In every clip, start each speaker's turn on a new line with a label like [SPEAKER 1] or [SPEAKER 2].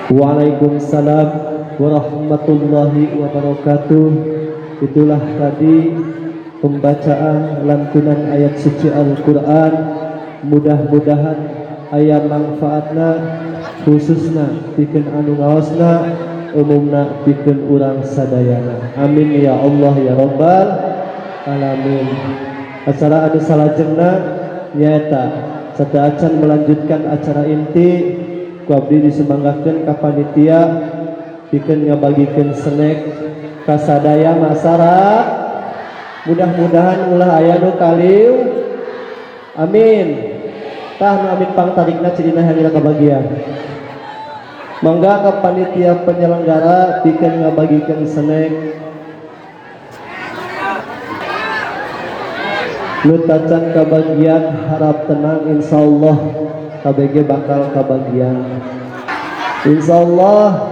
[SPEAKER 1] Waalaikumsalam warahmatullahi wabarakatuh. Itulah tadi pembacaan lantunan ayat suci Al-Quran. Mudah-mudahan aya manfaatna, khususna pikeun anu ngaosna, umumna pikeun urang sadayana. Amin ya Allah ya Rabbal alamin. Acara anu salajengna nyaeta sateuacan melanjutkan acara inti, ku abdi disumanggakeun ka panitia pikeun ngabagikeun snack ka sadaya masyarakat. Mudah-mudahan ulah aya nu kaliw. Amin. Tah, nu amin pang tarikna, cirina hayang kabagian. Mangga ka panitia penyelenggara pikeun ngabagikeun snack. Nu tacan kabagian harap tenang, insyaallah KBG bakal kabagian. Insyaallah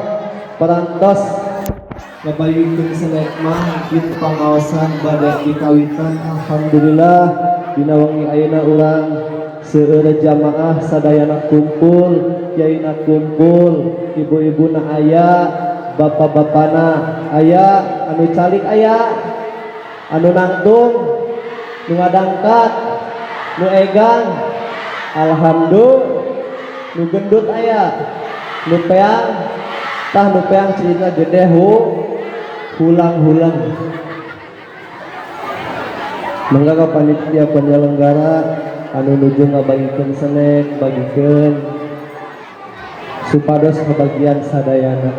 [SPEAKER 1] parantos ngabagikeun snack mah di pangaosan bade dikawitan. Alhamdulillah, dina wengi ayeuna urang seueur jamaah sadayana kumpul, kiaina kumpul, ibu-ibuna aya, bapak-bapana aya, anu calik aya, anu nangtung, nu ngadangkat, nu egang, alhamdulillah, nu gendut aya, nu peang. Tah, nu peang cerita gede hu hulang-hulang. Mangga ka panitia penyelenggara anu nuju ngabagikeun snack, bagikeun supados kabagian sadayana.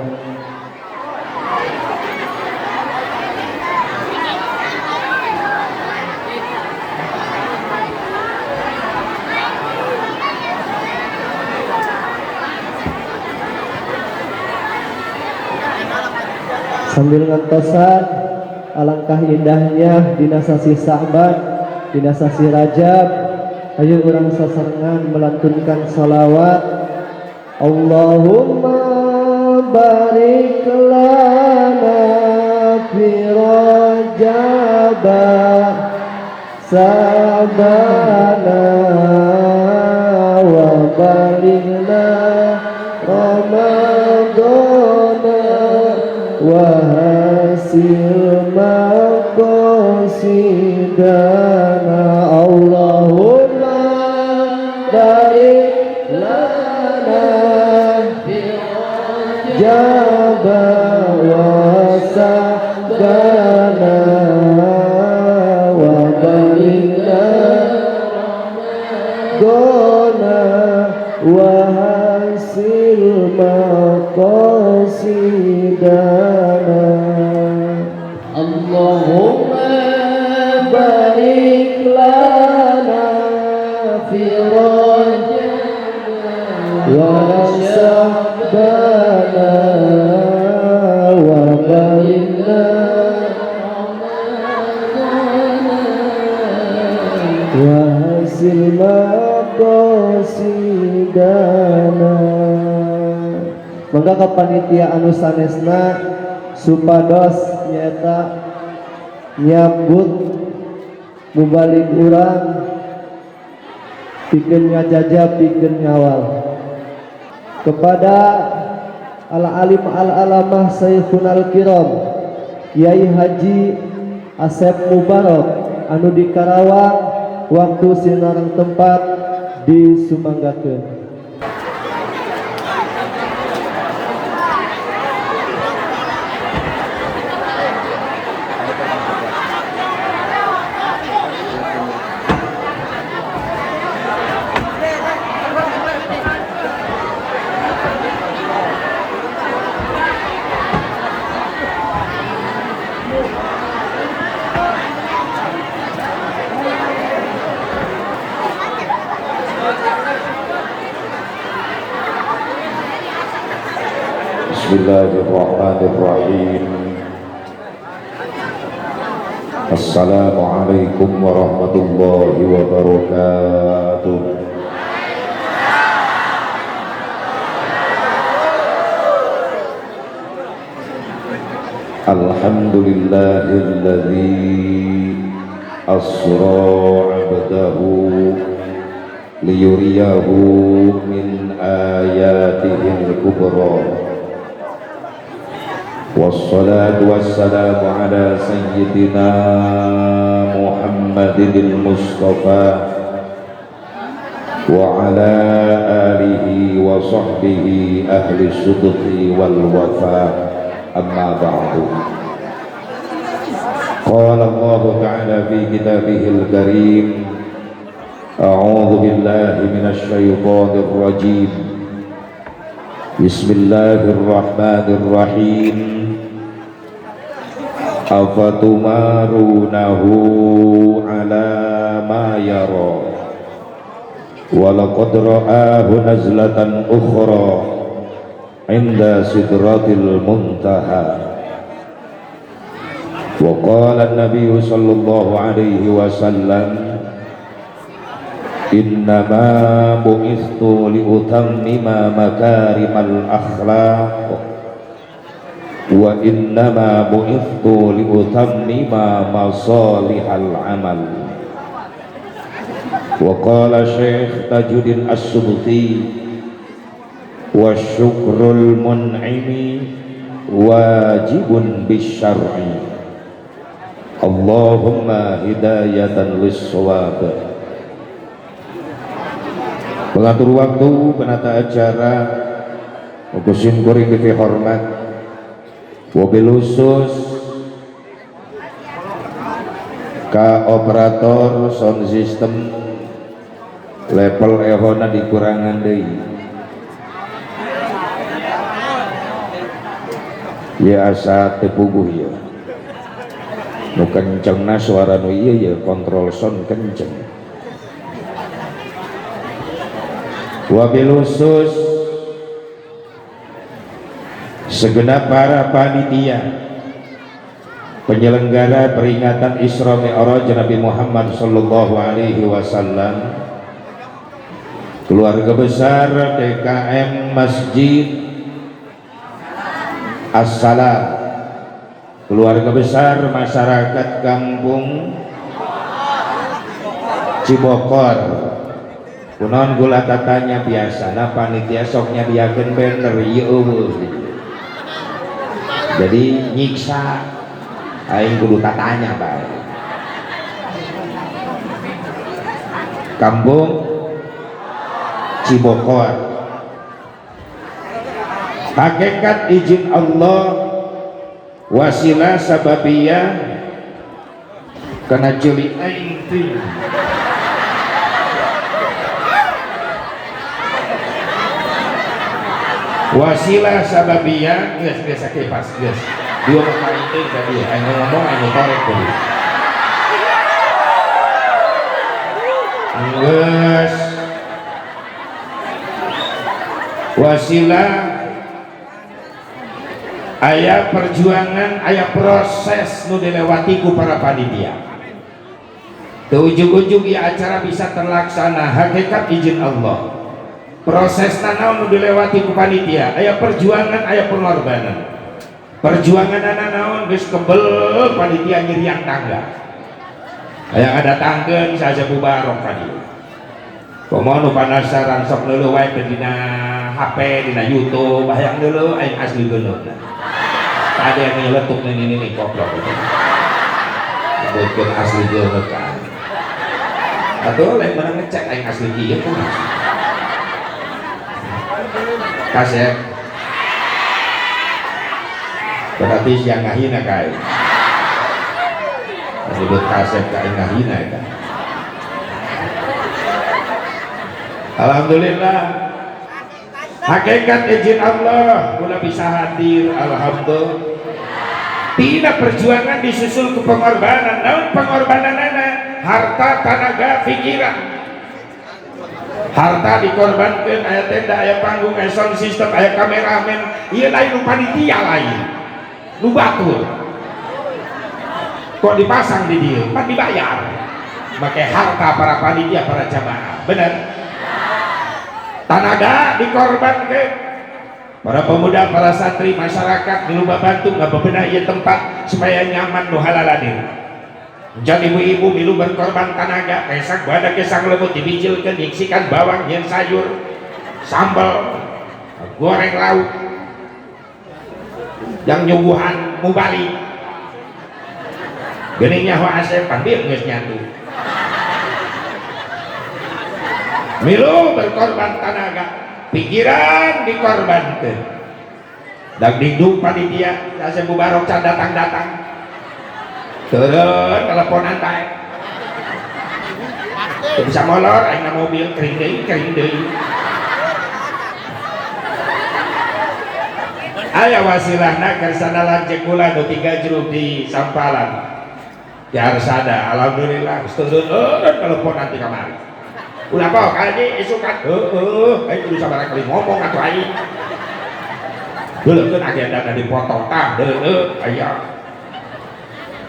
[SPEAKER 1] Sambil ngantosan, alangkah indahnya dina sasih Sa'ban, dina sasih Rajab, ayo urang sasarengan melantunkan salawat. Allahumma barik lana fi Rajab Sabana wa balighna Ramadana wa hasil maqasidana. Allahumma barik lana fi Rajab wa Sabana wa balighna Ramadana wa hasil maqasidana.
[SPEAKER 2] Allahumma barik lana fi Rajab
[SPEAKER 1] wa Sabana wa balighna wa hasil maqasidana. Mangga ka panitia anu sanesna supados nyaeta nyambut mubalig urang pikeun ngajaja, pikeun ngawal, kepada Al Alim Al Alamah Syekhunal Kiram Kiai Haji Asep Mubarok anu di Karawang, waktu sinareng tempat disumanggakeun.
[SPEAKER 3] Bismillahirrahmanirrahim. Assalamualaikum warahmatullahi wabarakatuh. Alhamdulillahilladzi asra 'abdahu liyuriyahu min ayatihil kubra. Wassalatu wassalamu ala sayyidina Muhammadin Mustafa wa ala alihi wa sahbihi ahli sidqi wal wafa. Amma ba'du. Qala Allah ta'ala fi kitabihil karim, a'udzu billahi minasy syaithanir rajim. Bismillahirrahmanirrahim. Afatumarunahu ala ma yara wa laqad ra'ahu nazlatan ukhra inda sidratil muntaha. Wa qala an-nabiy sallallahu alaihi wasallam, innama bu'istu liutammima makarimal akhlaq wa innama bu'ithtu liutammima masalihal amal. Wa qala Syekh Tajuddin As-Subki, wa syukrul mun'imi wajibun bisyar'i. Allahumma hidayatan lis-shawab. Pengatur waktu, penata acara, mukusin kuring diberi hormat, wabil khusus ka operator sound system level ehona dikurangan deui. Ya asa teu puguh ya. Nu kencengna suara nu ieu ya kontrol sound kenceng. Wabil khusus segenap para panitia penyelenggara peringatan Isra Mi'raj Nabi Muhammad sallallahu alaihi wasallam, keluarga besar DKM Masjid As-Salam, keluarga besar masyarakat kampung Cibokor. Kunaon gula tatanya biasa, nah panitia sok nyadiakeun banner ieu eueuh. Jadi nyiksa aing kudu tatanya bae. Kampung Cibokor. Hakikat izin Allah wasilah sababiyah kana ceuli aing teh. Wasilah sababiyah geus geus sakipas geus. Dua kali teh tadi aing ngomong aing torek tadi. Geus. Wasilah aya perjuangan, aya proses nu dilewati ku para panitia. Teu ujug-ujug ieu acara bisa terlaksana hakikat izin Allah. Proses naon nu dilewati ku panitia, aya perjuangan, aya pengorbanan. Perjuangan naon geus kebel panitia nyiriang tangga. Aya ngadatangkeun saja bubarok ka dieu. Komo nu panasaran sok leuleung wae teh dina HP, dina YouTube, hayang leuleung aing asli geuneuhna. Ada yang nyeletuk nih nih koplok. Sebutkeun asli geuneuh ka. Atuh lain menang ngecek aing asli kieu kumaha. Kasep. Berarti siang ngahina kae. Disebut kasep ka ngahina eta. Alhamdulillah. Hakikat izin Allah kula bisa hadir, alhamdulillah. Tina perjuangan disusul ke pengorbanan. Naon pengorbananana? Harta, tenaga, pikiran. Harta dikorbankan, aya tenda, aya panggung, aya sound system, aya kameramen. Ieu lain nu panitia lain. Nu batur. Kok dipasang di dieu? Pan dibayar. Make harta para panitia, para jamaah. Bener? Tenaga dikorbankan. Para pemuda, para santri, masyarakat milu babantu ngabebenah ieu tempat supaya nyaman nu halaladir. Jadi ibu-ibu milu berkorban tenaga, kesang badak kesang lemut dibijilkeun, diisikan bawang, nyen sayur, sambal, goreng lauk. Yang nyuguhan mubalik. Geuning nyaho Asep pan bieu geus nyatu. Milu berkorban tenaga, pikiran dikorbankeun. Dag dingdung panitia Asep Mubarok can datang-datang. Turun teleponan bae. Teu bisa molor aing na mobil kering deui. Aya wasilahna kersana lanceuk kula nu 3 jeruk di Sampalan. Di Arsada, alhamdulillah geus turun teleponan ti kamari. Ulah pok kaji isukan heueuh aing kudu sabaraha kali ngomong atuh aing. Deulekeun agenda dipotong tah deuleu aya.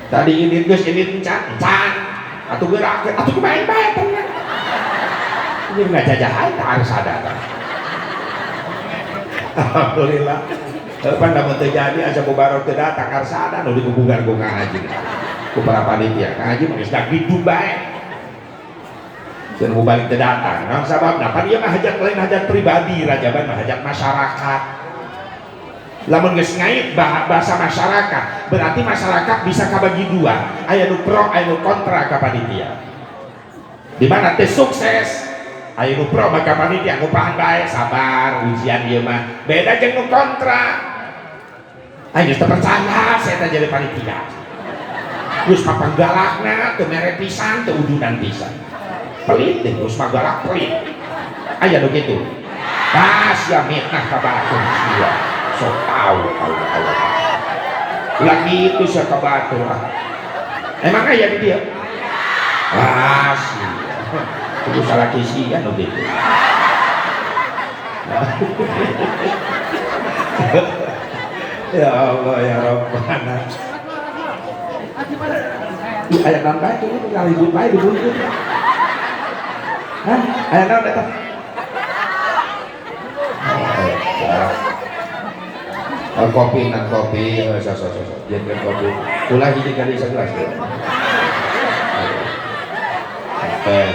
[SPEAKER 3] Tadi ini geus ini encan encan atuh geurakeun atuh kumaha bae tenang. Ini ngajajahan tah Arsada tah. Alhamdulillah. Pan lamun teu jadi asa Mubarok teu datang Arsada nu digugugar ku Kang Haji. Ku para panitia Kang Haji mah geus dagitu bae. Sieun mubalik teu datang. Naon sababna? Pan ieu mah hajat lain hajat pribadi, rajaban mah hajat masyarakat. Lamun geus ngait bahasa masyarakat, berarti masyarakat bisa kabagi dua, aya nu pro, aya nu kontra ka panitia. Di mana teh sukses, aya nu pro maka panitia ngupahan bae, sabar ujian ieu mah. Beda jeung nu kontra. Aing geus teu percaya saya teh jadi panitia. Geus papanggalakna teu mere pisan, teu udunan pisan. Pelit deh, geus magalak pelit. Aya nu kitu. Pas ya mitnah ka batur sia. Sok tau Allah. Ulah kitu sia ka batur ah. Emang aya di dieu? Ah sia. Kudu salaki sia nu kitu. Ya Allah ya Rabbana. Ih aya naon bae tuh ngaribut bae dibuntut. Hah? Aya naon eta? Kopi nan kopi, so so so. Jieunkeun kopi. Ulah hiji kali sagelas. Teh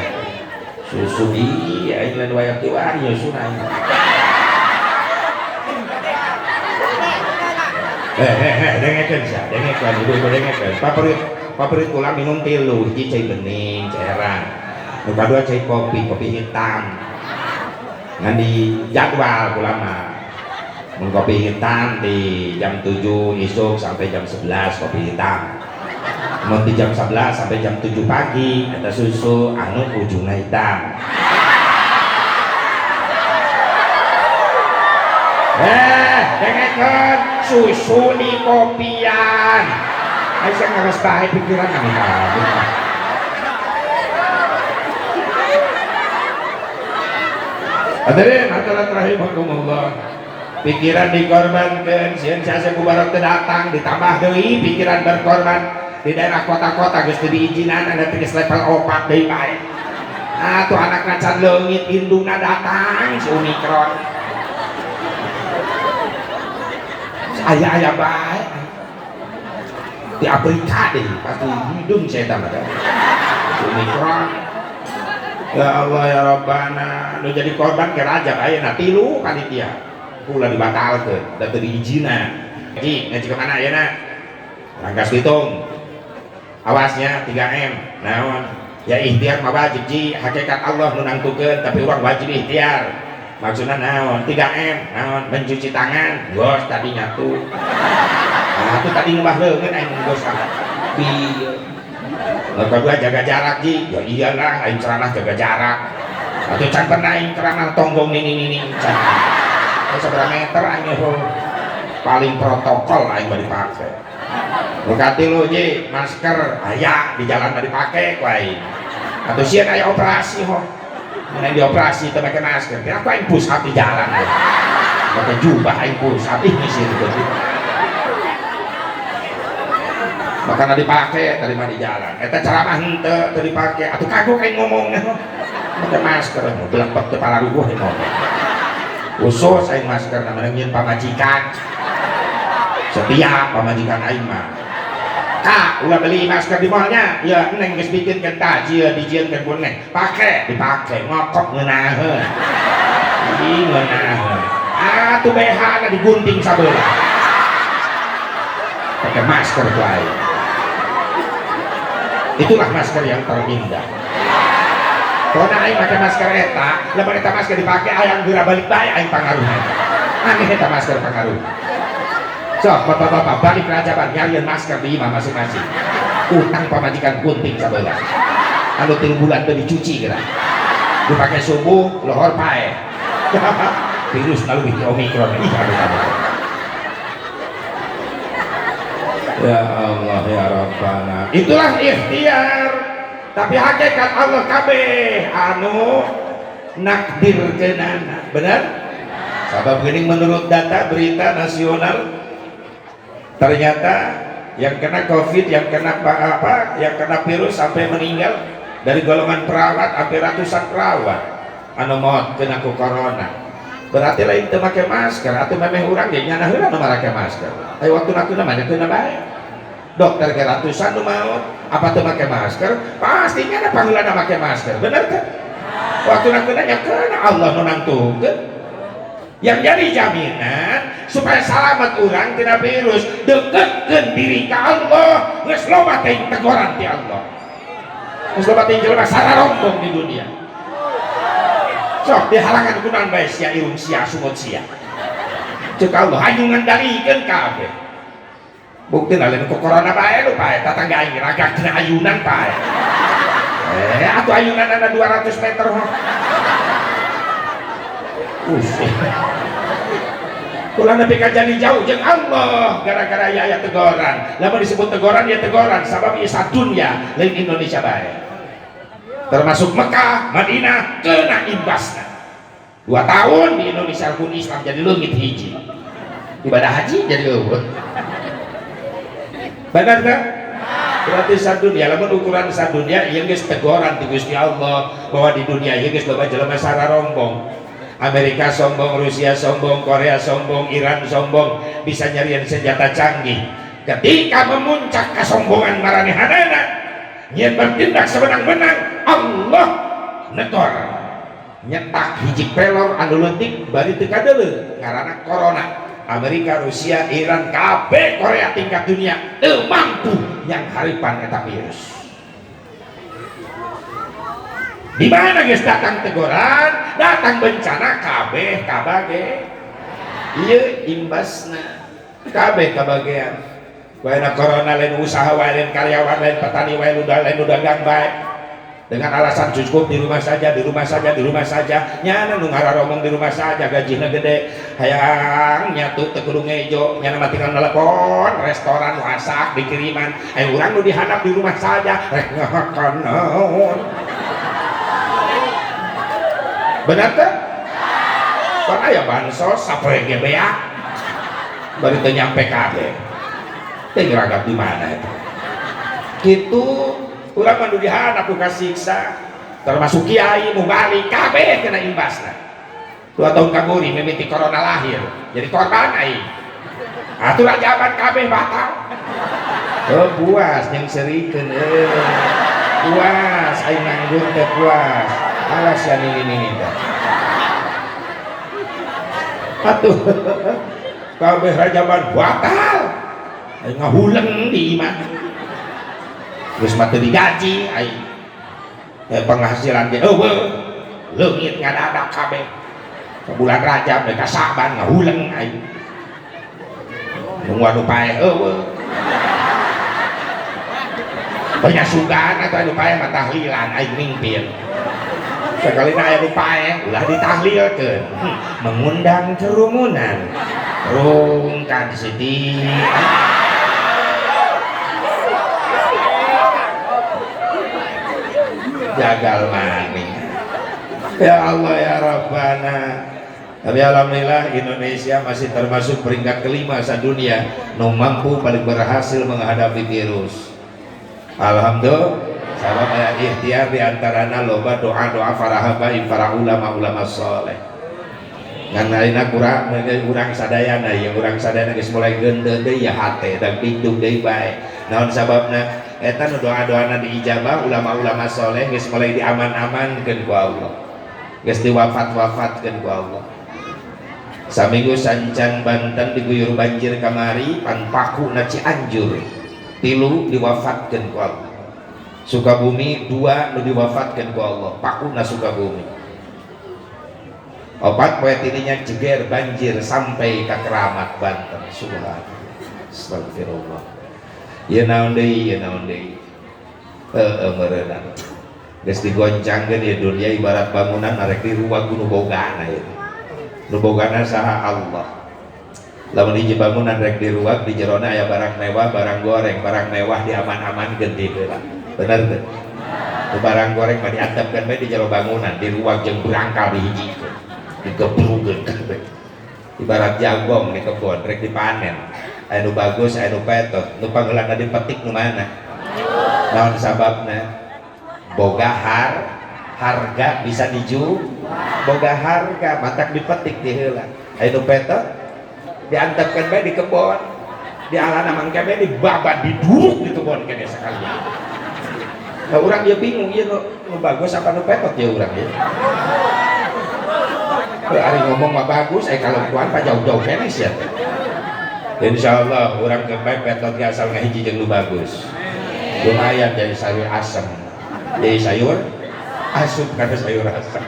[SPEAKER 3] susu ieu aing lain wayah kiwari nyusun aing. Dengekeun sia, dengekeun ibu-ibu dengekeun. Paperit kula minum tilu, hiji cai bening, cairan. Nu kadua cai kopi, kopi hitam. Ngan di jadwal kula mah. Mun kopi hitam di jam 7 isuk sampai jam 11 kopi hitam. Mun di jam 11 sampai jam 7 pagi eta susu anu ujungna hitam. Dengekeun susu di kopian. Aisyah ngaras bae pikiran anu tadi. Hadirin hadirat rahimakumullah. Pikiran dikorbankeun, sieun Asep Mubarok teu datang, ditambah deui pikiran berkorban di daerah kota-kota geus teu diizinan anda teh geus level 4 deui bae. Ah tuh anakna can leungit indungna datang si Omikron. Aya-aya bae. Di Afrika deh pasti hidung saya tambah Omikron. Ya Allah ya Rabbana, nu jadi korban ke raja ayeuna tilu panitia. Kula dibatalkeun, da teu diizinan. Ngaji, ngaji ke mana ayeuna? Rangkas Bitung. Awasnya 3M. Naon? Ya ikhtiar mah wajib ji, hakikat Allah nu nangtukeun, tapi urang wajib ikhtiar. Maksudna naon? 3M, naon? Mencuci tangan, gos tadi nyatu. Nah, itu tadi ngubah leungeun aing gos ah. Bi. Nu kadua jaga jarak ji. Ya iyalah aing ceramah jaga jarak. Atuh can pernah aing ceramah tonggong nini-nini can. Seberapa meter aing paling protokol aing mah dipake. Nu katilu ji, masker aya di jalan mah dipake ku aing. Atuh sieun aya operasi ho. Mun dioperasi teu make masker, kira ku aing push up di jalan. Make jubah aing push up ih sieun teu. Makana dipake tadi mah di jalan. Eta ceramah henteu teu dipake, atuh kagok aing ngomongna. Make masker belek teu pararuguh aing ngomong. Khusus aing masker namanya nyieun pamajikan. Setia pamajikan aing mah. Kak, ulah beli masker di mallnya. Ya neng geus bikinkeun tajil dijieunkeun ku neng. Pake, dipake ngokok ngeunaheun. Ih ngeunaheun. Atuh BH na digunting sabelah. Pakai masker ku aing. Itulah masker yang terindah. Pokona aing make masker eta, lamun eta masker dipake ayang geura balik bae aing pangaruhna. Aneh eta masker pangaruh. Sok bapak-bapak balik rajaban nyarian masker di imah masing-masing. Utang pamajikan gunting sabelah. Anu 3 bulan teu dicuci geura. Dipake subuh lohor pae. Virus lalu di Omikron. Ih aduh aduh. Ya Allah ya Rabbana. Itulah ikhtiar. Tapi hakikat Allah kabeh anu nakdirkeunana. Benar? Sabab geuning menurut data berita nasional ternyata yang kena Covid, yang kena apa, yang kena virus sampai meninggal dari golongan perawat sampai ratusan perawat anu maot kena ku corona. Berarti lain teu make masker atuh memeh urang ge nyana heula nu make masker. Aya waktu nakuna mah kena bae. Dokter ge ratusan nu maot, apa teu make masker? Pasti nyana pangheulana make masker. Bener teu? Waktu nakuna nya kena Allah nu nangtukeun. Yang jadi jaminan supaya selamat urang tina virus, deketkeun diri ka Allah, geus loba teuing teguran ti Allah. Geus loba teuing jelema sararombong di dunia. Sok dihalangan kunaon bae sia irung sia sungut sia. Ceuk Allah hayu ngendalikeun kabeh. Buktina lain ku corona bae lu pae tatangga aing ragak tina ayunan pae. Atuh ayunanana 200 meter mah. Pusing. Ulah nepi ka jadi jauh jeung Allah gara-gara aya aya teguran. Lamun disebut teguran ya teguran sabab ieu sadunya lain Indonesia bae. Termasuk Mekah, Madinah kena imbasna. 2 tahun di Indonesia rukun Islam jadi leungit hiji. Ibadah haji jadi eueuh. Benar teh? Berarti sadunya lamun ukuran sadunya ieu geus teguran ti Gusti Allah bahwa di dunia ieu geus loba jelema sararombong. Amerika sombong, Rusia sombong, Korea sombong, Iran sombong, bisa nyarian senjata canggih. Ketika memuncak kesombongan maranehanana, nyeun bertindak sewenang-wenang, Allah negor. Nyetak hiji pelor anu leutik bari teu kadeuleu ngaranna corona. Amerika, Rusia, Iran, kabeh Korea tingkat dunia teu mampu yang haripan eta virus. Di mana geus datang teguran, datang bencana kabeh kabage. Ieu imbasna kabeh kabagean. Wae corona lain usaha wae lain karyawan lain petani wae lain dagang bae. Dengan alasan cukup di rumah saja, di rumah saja, di rumah saja. Nyana nu ngararomong di rumah saja gajina gede. Hayang nyatu teu kudu ngejo, nyana mah tinggal nelpon, restoran masak dikiriman. Aya urang nu dihandap di rumah saja, rek ngahakan naon. Benar teh? Kan aya bansos sapoe ge beak. Bari teu nyampe kabeh. Teu ngeragap di mana eta. Kitu urang mah nu dihandap ku kasiksa, termasuk kiai mubalik kabeh kena imbasna. 2 tahun kamuri mimiti corona lahir, jadi korban aing. Atuh rajaban kabeh batal. Oh puas jeung serikeun euy. Puas aing nganggur teh puas. Alas ya nini-nini teh. Atuh kabeh rajaban batal. Aing ngahuleng di imah. Geus mah teu digaji aing. Penghasilan ge eueuh. Leungit ngadadak kabeh. Bulan Rajab deui ka Saban ngahuleng aing. Nungguan nu paeh eueuh. Penyasugan atuh anu paeh mah tahlilan aing mimpin. Sakalina aya nu paeh ulah ditahlilkeun. Mengundang kerumunan. Rungkan Siti. Jagal maning. Ya Allah ya Rabbana. Tapi alhamdulillah Indonesia masih termasuk peringkat kelima sedunia nu mampu paling berhasil menghadapi virus. Alhamdulillah. Sabab aya ikhtiar di antarana loba doa-doa para habaib, para ulama-ulama soleh. Ngan ayeuna kurang urang sadayana ya urang sadayana geus mulai geundeuh deui ya hate dan pindung deui bae. Naon sababna? Eta nu doa-doana diijabah ulama-ulama soleh geus mulai diaman-amankeun ku Allah. Geus diwafat-wafatkeun ku Allah. Saminggu sancan Banten diguyur banjir kamari, pan Paku na Cianjur tilu diwafatkeun ku Allah. Sukabumi dua nu diwafatkeun ku Allah, Paku na Sukabumi. Opat poe tidinya jeger banjir sampai ke Keramat Banten. Subhanallah. Astagfirullah. Ya naon deui, ya naon deui. Heeh, meureunna. Geus digoncangkeun ya dunia ibarat bangunan arek diruwag ku nu bogana ieu. Nu bogana saha? Allah. Lamun hiji bangunan rek diruwag, di jerona aya barang mewah, barang goreng, barang mewah diaman-amankeun di heula. Bener teu? Nu barang goreng mah diantepkeun bae di jero bangunan, diruwag jeung berangkal dihijikeun. Digebrugeun kabeh. Ibarat jagong di kebon rek dipanen. Aya nu bagus, aya nu petot, nu panggeulana dipetik nu mana? Naon sababna? Boga harga bisa dijual, boga harga matak dipetik di heula. Aya nu petot diantepkeun bae di kebon, di alana mangke bae dibabat, diduruk di kebon kene sekalian. Nah, urang dia bingung ieu nu bagus apa nu petot ya urang ya. Ari ngomong mah bagus, kalempuan pa jauh-jauh keneh sia teh. Insyaallah urang ke bae petot ge asal ngahiji jeung nu bagus. Lumayan jadi sayur asem. Jadi sayur asup kana sayur asem.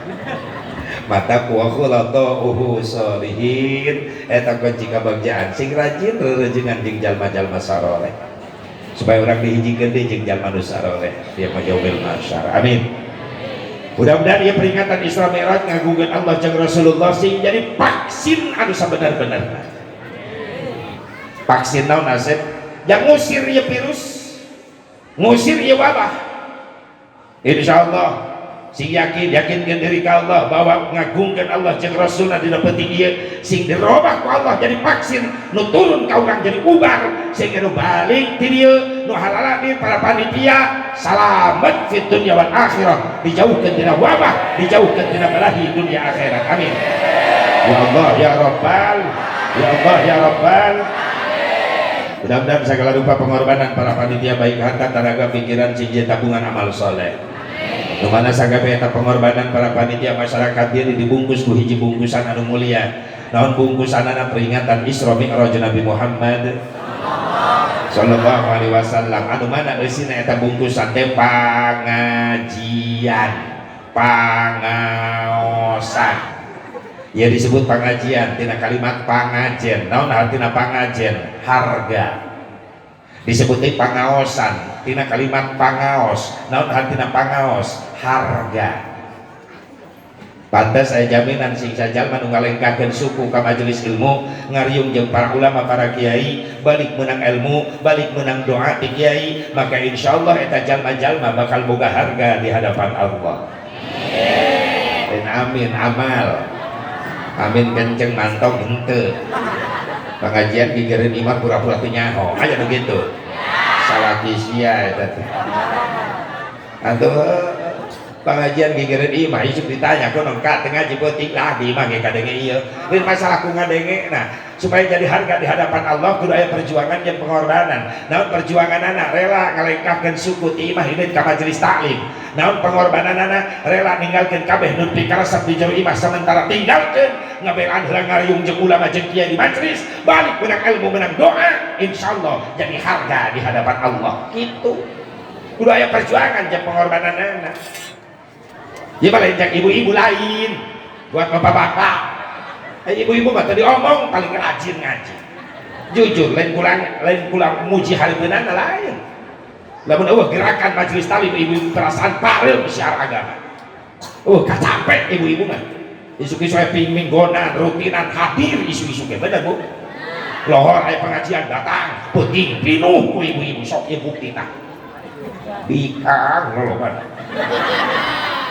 [SPEAKER 3] Mata wa khulata'uhu sholihin eta kunci kabagjaan, sing rajin rerejengan jeung jalma-jalma saroleh supaya urang dihijikeun deui jeung jalma nu saroleh dia mah yaumil mahsyar. Amin. Mudah-mudahan ieu peringatan Isra Mi'raj ngagungkeun Allah jeung Rasulullah sing jadi vaksin anu sabenar-benarna. Vaksin naon, Asep? Yang ngusir ieu virus, ngusir ieu wabah. Insyaallah sing yakin, yakinkeun diri ka Allah bahwa ngagungkeun Allah jeung Rasulna dina penting ieu sing dirobah ku Allah jadi vaksin nu turun ka urang jadi ubar sehingga nu balik ti dieu, nu halala di para panitia salamet fid dunya wal akhirah, dijauhkeun tina wabah, dijauhkeun tina balahi dunia akhirat. Amin ya Allah ya Rabbal, ya Allah ya Rabbal. Mudah-mudahan segala rupa pengorbanan para panitia, baik harta, tenaga, pikiran, sing tabungan amal soleh. Nu mana sagabeh eta pengorbanan para panitia, masyarakat diri dibungkus ku hiji bungkusan anu mulia. Naon bungkusanana? Peringatan Isra Mi'raj Nabi Muhammad sallallahu alaihi wasallam, anu mana eusina eta bungkusan teh pangajian, pangaosan. Ya, disebut pengajian tina kalimat pangajen. Naon artina pangajen? Harga. Disebut pangaosan tina kalimat pangaos. Naon artina pangaos? Harga. Pantes saya jaminan sing sajalma nu ngalengkahkeun suku ka majelis ilmu, ngariung jeung para ulama, para kiai, balik menang ilmu, balik menang doa ti kiai, maka insyaallah eta jalma-jalma bakal boga harga di hadapan Allah. Amin amin amal amin kenceng mantong henteu pengajian gigireun imah pura-pura teu nyaho aya begitu salaki sia eta teh. Atuh pengajian gigireun imah, isuk ditanya kono ka teu ngaji peuting lah, di imah ge kadenge ieu lain masalah ku ngadenge. Nah, supaya jadi harga di hadapan Allah kudu aya perjuangan jeung pengorbanan. Naon perjuanganana? Rela ngalengkahkeun suku ti imah hideut ka majelis taklim. Naon pengorbananana? Rela ninggalkeun kabeh nu pikaresep di jero imah, sementara tinggalkeun, ngabelaan heula ngariung jeung ulama jeung kiai di majelis, balik menang ilmu, menang doa, insyaallah jadi harga di hadapan Allah. Gitu, kudu aya perjuangan jeung pengorbananana. Ya lain jeung ibu-ibu, lain buat bapak-bapak. Ibu-ibu mah tadi omong paling rajin ngaji. Jujur, lain kurang, lain kurang muji hareupeunana lain. Lamun eueuh gerakan majelis taklim, ibu-ibu perasaan pareum syiar agama. Oh, kacapek ibu-ibu mah. Isuk-isuk aya minggonan, rutinan hadir isu-isu ge, bener Bu? Lohor aya pengajian datang, peuting pinuh ku ibu-ibu, sok ieu buktina. Bikang lolobana.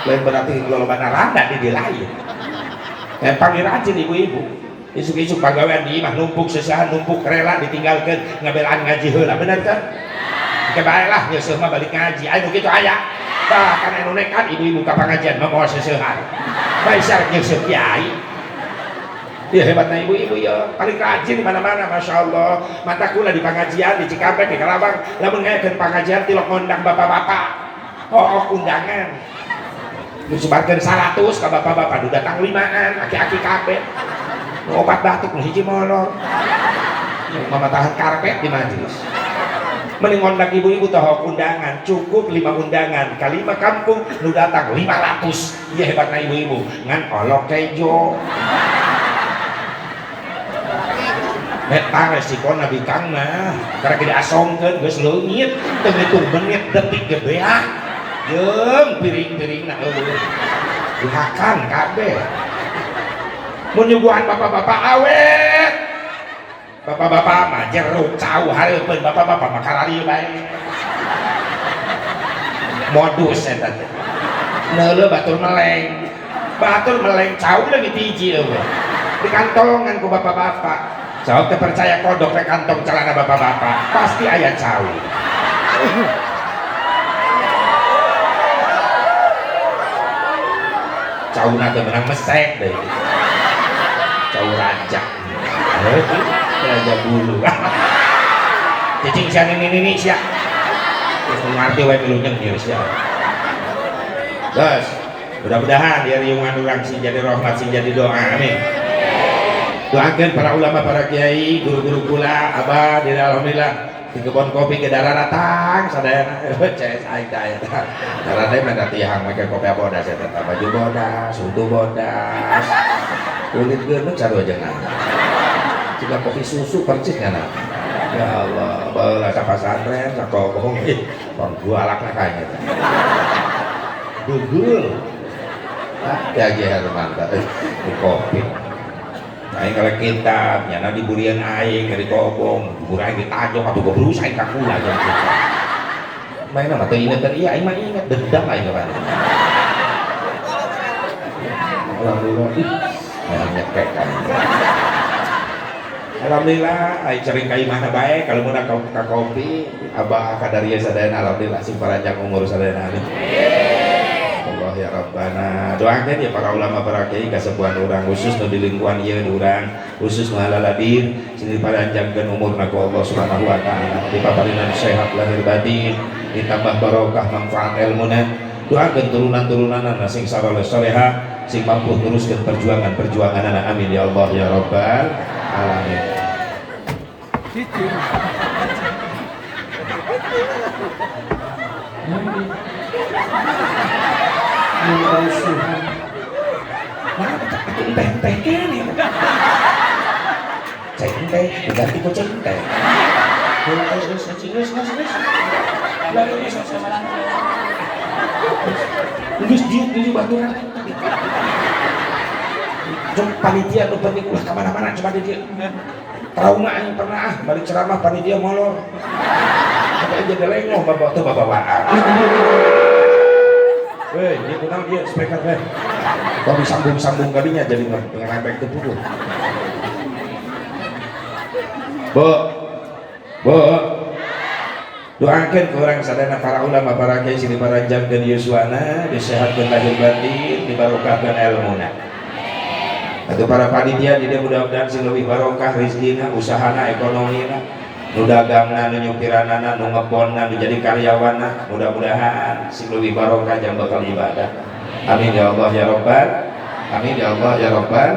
[SPEAKER 3] Lain berarti lolobana randa di lain. Panggil rajin ibu-ibu. Isuk-isuk pagawean di imah numpuk, sesahan numpuk, rela ditinggalkan ngabelaan ngaji heula, bener kan? Ke bae lah nyeuseuh mah balik ngaji. Aya nu kitu aya. Bahkan anu nekat ibu-ibu ka pengajian mah moal seseuhan. Bae syarat nyeuseuh kiai. Ya hebatnya ibu-ibu ya, paling rajin di mana-mana, masya Allah. Mata kula di pengajian di Cikampek, di Karawang, lamun ngayakeun pengajian tilok ngundang bapak-bapak. Oh, undangan. Disebarkeun 100 ka bapak-bapak, nu datang limaan, aki-aki kabeh. Nu obat batuk nu hiji molor. Mamatahan karpet di majelis. Mending ngondang ibu-ibu toh undangan, cukup 5 undangan, kali 5 kampung nu datang 500. Iya hebatna ibu-ibu, ngan olok kejo. Eta resikona bikang mah, karena tidak asongkeun geus leungit, teu ngitung menit detik ge beak. Jeung piring-piringna eueuh. Dihakan kabeh. Mun nyuguhan bapak-bapak awet. Bapak-bapak mah jeruk cau hareupeun bapak-bapak mah kararieu bae. Modus eta teh. Neuleuh batur meleng. Batur meleng cau leungit hiji eueuh. Dikantongan ku bapak-bapak. Sok teu percaya kodok ke kantong celana bapak-bapak, pasti aya cau. Cauna teh menang mesek deui. Cau raja. Raja bulu. Cicing sia nini-nini sia. Geus ngarti wae milu nyengir sia. Terus, mudah-mudahan ya riungan urang sing jadi rahmat sing jadi doa. Amin. Doakan para ulama, para kiai, guru-guru kula, abah, diri alhamdulillah di kebun kopi ke darah datang sadayana CS aing teh aya tah. Darah teh mah tihang make kopi bodas eta teh baju bodas, suntu bodas. Kulit geuneuh sarua jeung jika kopi susu percis kana. Ya Allah, baheula ka pasantren sakobong ih, bang gualak lah kayaknya teh. Gugul. Ah, Ki Haji Herman teh di kopi. Aing kalau kitab, nyana diburian aing dari kobong, bubur aing ditajong atau gobrus aing kakula aja gitu. Main mah teu inget iya aing mah inget dendam aing ka. Alhamdulillah, ih, nyekek aing. Alhamdulillah, aing sering ka imahna bae kalau meunang ka kopi, abah kadaria sadayana alhamdulillah sing paranjang umur sadayana amin. Allah ya Rabbana. Doakan ya para ulama para kiai kasepuhan urang khusus nu di lingkungan ieu urang khusus nu halaladir sing diparanjangkeun umurna ku Allah Subhanahu wa taala dipaparinan sehat lahir batin ditambah barokah manfaat ilmuna. Doakan turunan-turunanana sing saleh soleha sing mampu teruskeun perjuangan-perjuanganana amin ya Allah ya Rabbal alamin. Teh kene. Ceng teh, diganti ku ceng teh. Geus diuk di baturan. Jom panitia nu penting ulah ka mana-mana coba di dieu. Trauma aing pernah balik ceramah panitia molor. Sampai jadi lengoh bawa teu babawaan. Weh, dia kenal dia speaker teh. Kalau disambung-sambung kalinya jadi ngerempek ke tubuh. Bu, bu, doakan ke orang sadana para ulama, para kiai sing diparanjangkeun yuswana, disehatkeun lahir batin, dibarokahkeun elmuna. Atau para panitia di dieu mudah-mudahan sing leuwih barokah rezekina, usahana, ekonomina, nu dagangna, nu nyupiranana, nu ngebonna, nu jadi karyawanna, mudah-mudahan sing leuwih barokah jang bakal ibadah. Amin ya Allah ya Rabbal. Amin ya Allah ya Rabbal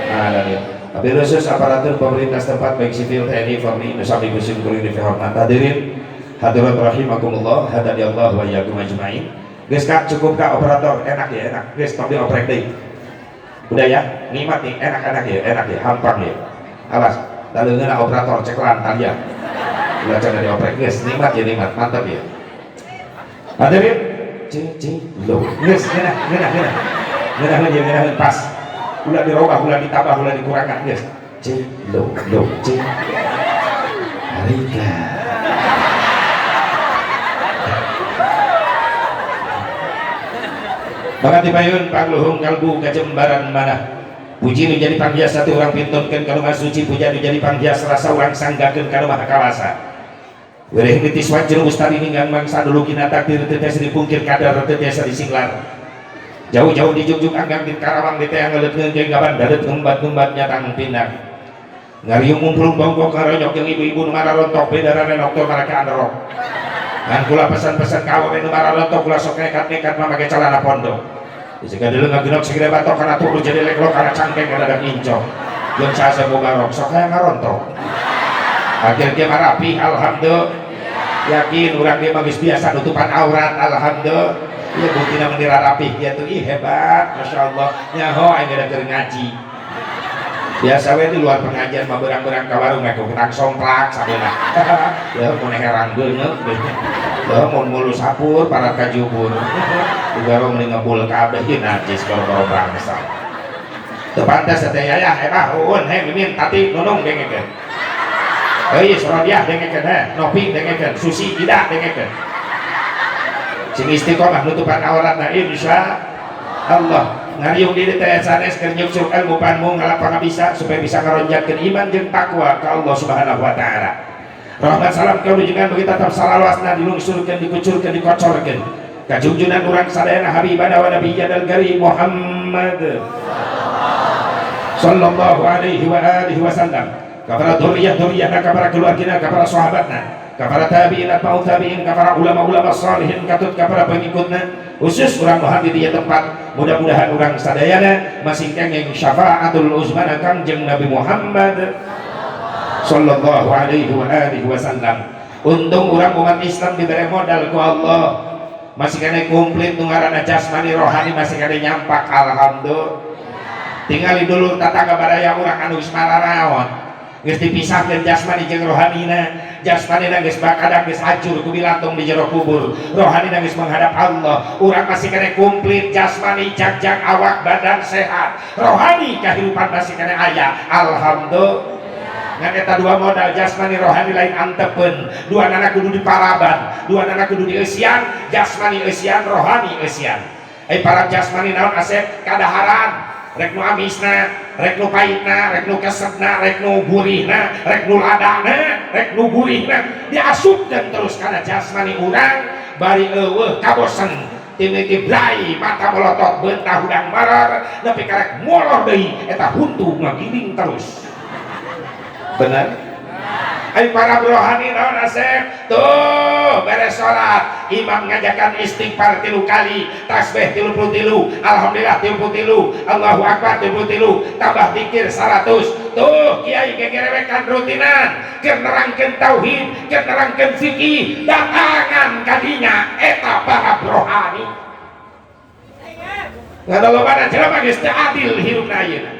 [SPEAKER 3] alamin. Tapi khusus aparatur pemerintah setempat baik sipil, TNI, Polri, nusami kusim kuring di hormat hadirin hadirat rahimakumullah hadani Allah wa iyyakum ajmain. Geus Kak, cukup Kak operator, enak ya, enak. Geus tong dioprek deui. Udah ya, nikmat nih, enak-enak ya, enak ya, hampang ya. Awas, taleungeun operator ceklan talian. Ulah can dioprek geus, nikmat ya, nikmat, mantap ya. Hadirin, cing lo. Geus, ngeunah, ngeunah, ngeunah. Ngeunah ya, ngeunah pas. Ulah dirobah, ulah ditambah, ulah dikurangan, guys. C, lo, lo, C. Harika. Maka tibayun pangluhung kalbu kajembaran mana. Puji nu jadi panghias satu orang pintunkeun ka nu suci, puja nu jadi panghias rasa urang sanggakeun ka nu maha kawasa. Wereh nitis wajeng ustari ninggang mangsa dulu kina takdir teu tiasa dipungkir kadar teu tiasa disinglar. Jauh-jauh di Jogjuk anggang di Karawang di teang ngeleut ngeukeun gaban dareut ngembat-ngembat nyatang pinang. Ngariung ngumpul bongkok karonyok jeung ibu-ibu nu mararontok beda renok teu marake anerok. Ngan kula pesan-pesan ka awewe nu mararontok kula sok nekat-nekat mah make celana pondok. Jika dulu ngagenok segede batok kana turu jadi leklok kana cangkeng kana incok. Jeung Asep Mubarok sok hayang ngarontok. Akhir ge marapi alhamdulillah. Yakin urang ge mah geus biasa nutupan aurat alhamdulillah. Ieu buktina meni rarapih kieu tuh ih hebat masyaallah. Nyaho aing da keur ngaji. Biasa we di luar pengajian mah berang-berang ka warung mah kutang somplak sabeuna. Ya mun herang beungeut. Ya mun mulus hapur para kajubur. Uga meni ngebul kabeh ieu najis boro-boro bangsa. Teu pantes teh yayah eta uun he mimin tati nunung dengekeun. Heuy Sorodiah dengekeun he, Nopi dengekeun, Susi Ida dengekeun. Sing istiqomah nutupan auratna insya Allah. Ngariung diri teh sanes keur nyuksuk ilmu panmu ngalapang bisa supaya bisa ngaronjatkeun iman jeung takwa ka Allah Subhanahu wa taala. Rahmat salam kalujengan bagi tetap salawasna dilungsurkeun dikucurkeun dikocorkeun ka junjunan urang sadayana habibana wa nabiyyana al-karim Muhammad sallallahu alaihi wa alihi wasallam ka para dzurriyyah-dzurriyyahna ka para keluargina ka para sahabatna ka para tabi'in atau tabi'in ka para ulama-ulama salihin katut ka para pengikutna khusus urang nu hadir di tempat mudah-mudahan urang sadayana masing kenging syafaatul uzmana Kangjeng Nabi Muhammad sallallahu alaihi wa alihi wasallam. Untung urang umat Islam diberi modal ku Allah masih kena komplit nu ngaranna jasmani rohani masih kena nyampak alhamdulillah. Tingali dulu tatangga baraya urang anu geus mararaon geus dipisahkeun jasmani jeung rohanina, jasmanina geus bakadak geus hancur ku bilantung di jero kubur, rohanina geus menghadap Allah. Urang masih kena komplit jasmani jagjag awak badan sehat, rohani kehidupan masih kena aya alhamdulillah. Ngan eta dua modal jasmani rohani lain antepeun, dua nana kudu diparaban, dua nana kudu dieusian, jasmani eusian rohani eusian. Ai para jasmani naon asep kadaharan rek nu amisna, rek nu pahitna, rek nu kesetna, rek nu gurihna, rek nu ladana, rek nu gurihna diasupkeun terus kana jasmani urang bari eueuh kabosen timiti brai mata melotot beutah hudang marar nepi karek molor deui eta huntu ngagiling terus. Bener? Ai para rohani naon asep? Tuh beres salat imam ngajakan istighfar 3 kali, tasbih 33, alhamdulillah 33, Allahu akbar 33, tambah zikir 100. Tuh kiai gegerewekan rutinan keur nerangkeun tauhid, keur nerangkeun fikih, datangan kadinya eta para rohani. Ngadolobana jelema geus teu adil hirupna ayeuna.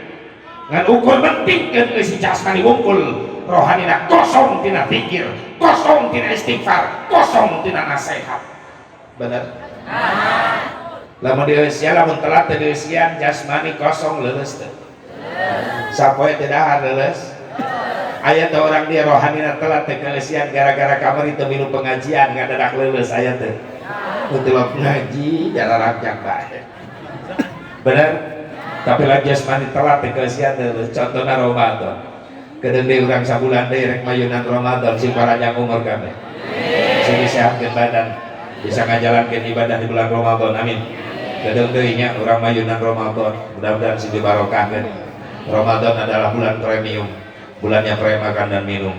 [SPEAKER 3] Ngan ukur pentingkeun eusi jasmani wungkul, rohanina kosong tina zikir, kosong tina istighfar, kosong tina nasihat. Bener? Lamun dieusian, lamun telat teu dieusian jasmani kosong leuleus teu. Sapoe teu dahar leuleus. Aya teh orang dia rohanina telat teu kaeusian gara-gara kamari teu milu pengajian ngadadak leuleus aya teu. Teu ngaji jararapjak bae. Bener? Tapi lah jasmani telat teu kaeusian leuleus. Contohna Ramadan. Kedeung deui urang sabulan deui rek mayunan Ramadan sing paranjang umur kabeh. Sing disehatkeun badan bisa ngajalankeun ibadah di bulan Ramadan. Amin. Kedeung deui nya urang mayunan Ramadan, mudah-mudahan sing dibarokahkeun. Ramadan adalah bulan premium, bulannya pre makan dan minum.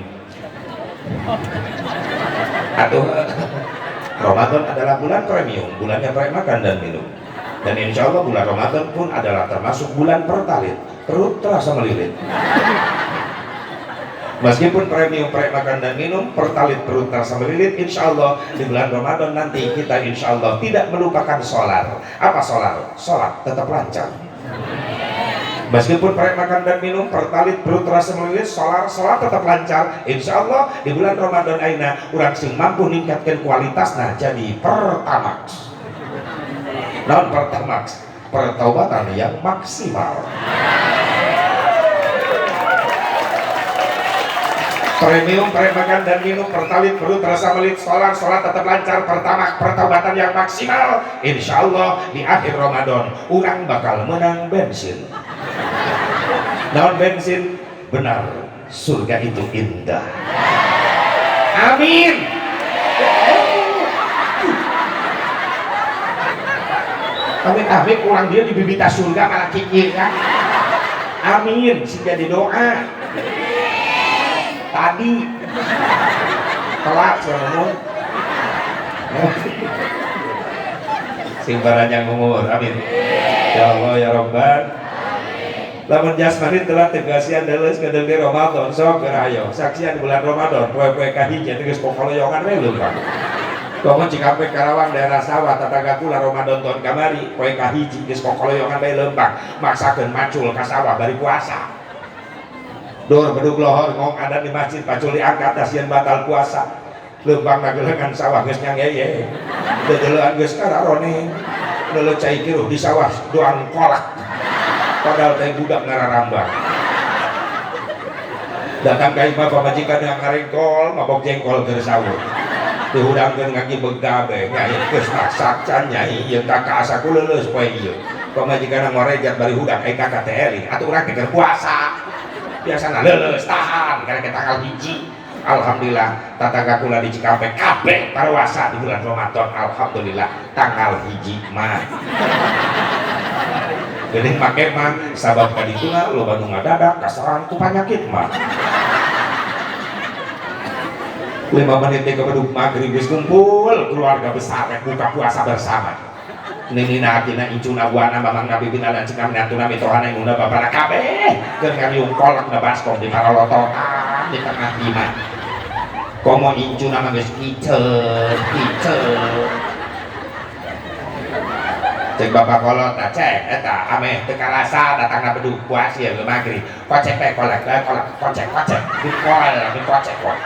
[SPEAKER 3] Atau Ramadan adalah bulan premium, bulannya pre makan dan minum. Dan insya Allah bulan Ramadan pun adalah termasuk bulan pertalit, perut terasa melilit. Meskipun premium pre makan dan minum, pertalit perut terasa melilit, insya Allah di bulan Ramadan nanti kita insya Allah tidak melupakan sholat. Apa sholat? Sholat tetap lancar. Meskipun pre makan dan minum, pertalit perut terasa melilit, sholat tetap lancar. Insya Allah di bulan Ramadan aina urang sing mampu ningkatkan kualitasna jadi pertamax. Non pertamax, pertaubatan yang maksimal. Premium, pre makan dan minum, pertalit perut terasa melit, sholat tetap lancar, pertama pertaubatan yang maksimal. Insya Allah di akhir Ramadan orang bakal menang bensin. Naon bensin? Benar, surga itu indah. Amin. Amin amin, kurang dia di bibita surga malah kikir kan. Amin, sing jadi doa. Tadi telat ngomong. Sing paranjang umur, amin. Ya Allah ya Rabban. Lamun jasmani telah tegasian leuleuh kadeuleu Ramadan sok geura ayo saksian bulan Ramadan poe-poe kahiji teh geus kokoloyongan we leumpang. Komo Cikampek Karawang daerah sawah tetangga kula Ramadan tahun kamari poe kahiji geus kokoloyongan bae leumpang maksakeun macul ka sawah bari puasa. Dor bedug lohor ngong ada di masjid pacul diangkat sieun batal puasa. Leumpang ngagelengan sawah geus nyangeye. Dedeleuan geus kararone. Leuleuh cai kiruh di sawah doang kolak. Padahal teh budak ngararambang. Datang ka imah pamajikan yang ngarengkol mabok jengkol keur sahur. Dihudangkeun ngaki begabe nyai geus maksak can nyai ieu kakak asa ku leuleus poe ieu. Pamajikan ngorejat bari hudang ai kakak teh eling atuh urang teh keur puasa. Biasana leuleus tahan karek tanggal 1. Alhamdulillah tetangga kula di Cikampek kabeh paruasa di bulan Ramadan alhamdulillah tanggal 1 mah. Geuning make mah sabab kadituna loba nu ngadadak kaserang ku panyakit mah. 5 menit ke bedug maghrib geus kumpul keluarga besar rek buka puasa bersama. Ninina atina incuna buana mamang nabi bina dan cekam natuna mitohana inguna bapana kabeh keur ngariung kolak na baskom di parolototan di tengah imah. Komo incuna mah geus kicet kicet. Cek bapak kolot tah cek eta ameh teu karasa datangna bedug puasa ieu maghrib. Kocek teh kolak kolak kocek kocek dikol dikocek kok.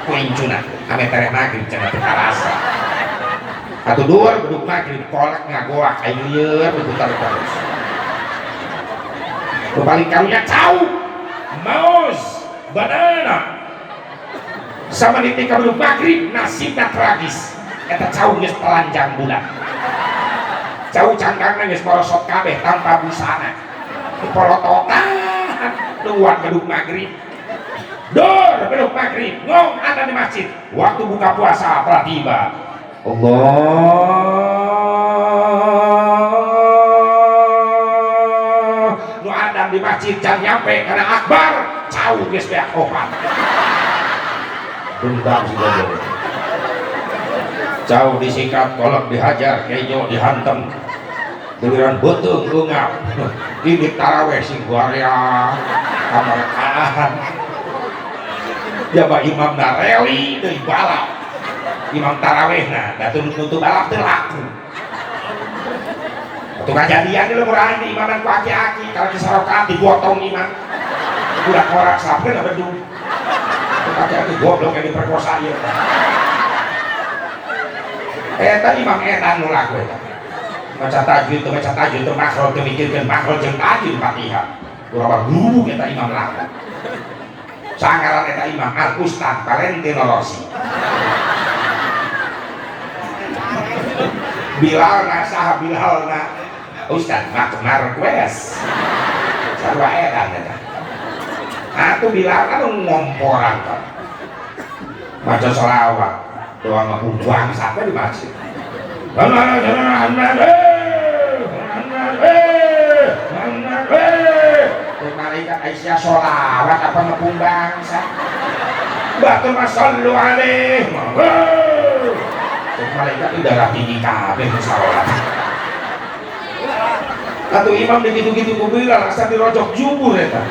[SPEAKER 3] Ku incuna ameh tereh maghrib cenah teu karasa. Atuh dur bedug maghrib kolak ngagoak aing lieur diputar terus. Nu paling karunya cau, maus, banana. Sama ditingkah bedug maghrib nasibna tragis. Eta cau geus telanjang bulat. Cau cangkangna geus morosot kabeh tanpa busana. Dipolototan nungguan bedug maghrib. Dor bedug maghrib ngong ada di masjid. Waktu buka puasa telah tiba. Allah nu adam di masjid can nyampe karena akbar cau geus beak opat. Dendam si goblok. Cau disikat, kolak dihajar, kejo dihantem. Giliran beuteung leungap. Ini taraweh sing goreang, kamerkaan. Jaba imamna reli deui balap. Imam tarawehna da nutup balap teu laku. Atuh kajadian di lemur aing di imaman ku aki-aki kalau disarokat digotong imam. Budak korak sapeun bedug. Aki-aki goblok yang diperkosa ieu. Eta imam edan nu laku eta. Maca tajwid teu maca tajwid teu makhraj teu mikirkeun makhraj jeung tajwid Fatihah. Urang gurubuk eta imam laku. Sangaran eta imam Al Ustaz Valentino Rossi. Bilalna saha Bilalna Ustaz Marc Marquez. Sarua edan eta. Atuh Bilalna nu ngomporan tah. Maca selawat doa ngapung bangsa di masjid. Malaikat Aisyah sholawat apa ngepung bangsa. Batur masallu alaih. Malaikat itu darah tinggi kabeh sholawat. Atuh imam digitu-gitu ku Bilal asa dirojok jubur eta.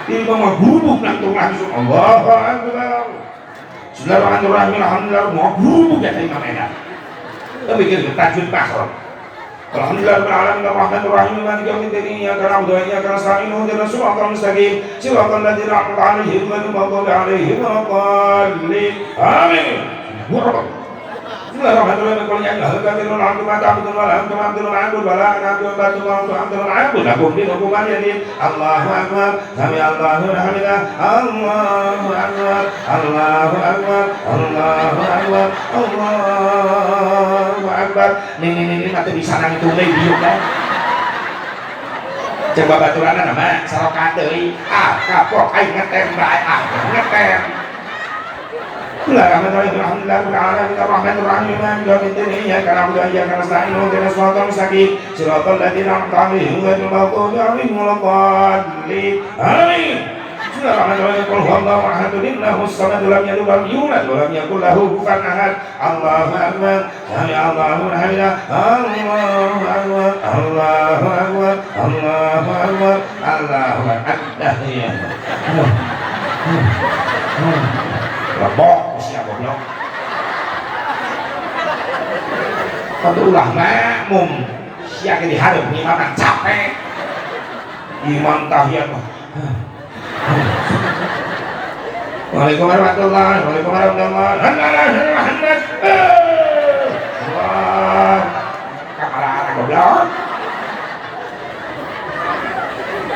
[SPEAKER 3] Imam mah gurubuk langsung langsung Allahu Akbar. Bismillahirrahmanirrahim alhamdulillah mau gurubuk eta imam eta. Teu mikir tajwid makhraj. Alhamdulillah rabbil alamin arrahmanir rahim maliki yaumiddin iyyaka na'budu wa iyyaka nasta'in ihdinas siratal mustaqim siratal ladzina an'amta 'alaihim ghairil maghdubi 'alaihim waladdallin. Amin. Bismillahirrahmanirrahim. Qul ya ayyuhal kafirun la a'budu ma ta'budun wa la antum 'abidun ma a'budu wa la ana 'abidun ma ta'budun wa la antum 'abidun ma a'budu lakum dinukum waliyadin. Allahu akbar. Sami Allahu liman hamidah. Allahu akbar. Allahu akbar. Allahu akbar. Allahu akbar. Nih nih nih atuh bisa nangtung deui diuk kan. Coba baturanna mah sarokat deui. Ah kapok aing ngetem bae ah ngetem. Bismillahirrahmanirrahim. Alhamdulillahirabbil alamin arrahmanirrahim maliki yaumiddin iyyaka na'budu wa iyyaka nasta'in ihdinas siratal mustaqim siratal ladzina an'amta 'alaihim ghairil maghdubi 'alaihim waladdallin. Amin. Bismillahirrahmanirrahim. Qul huwallahu ahad, Allahus samad, lam yalid walam yulad walam yakul lahu kufuwan ahad. Allahu akbar. Sami Allahu liman hamidah. Allahu akbar. Allahu akbar. Allahu akbar. Allahu akbar. Lebok sia goblok. Tapi ulah makmum sia ge dihareup imam capek. Imam tahiyat. Waalaikumsalam warahmatullahi wabarakatuh. Wah, kamarana goblok.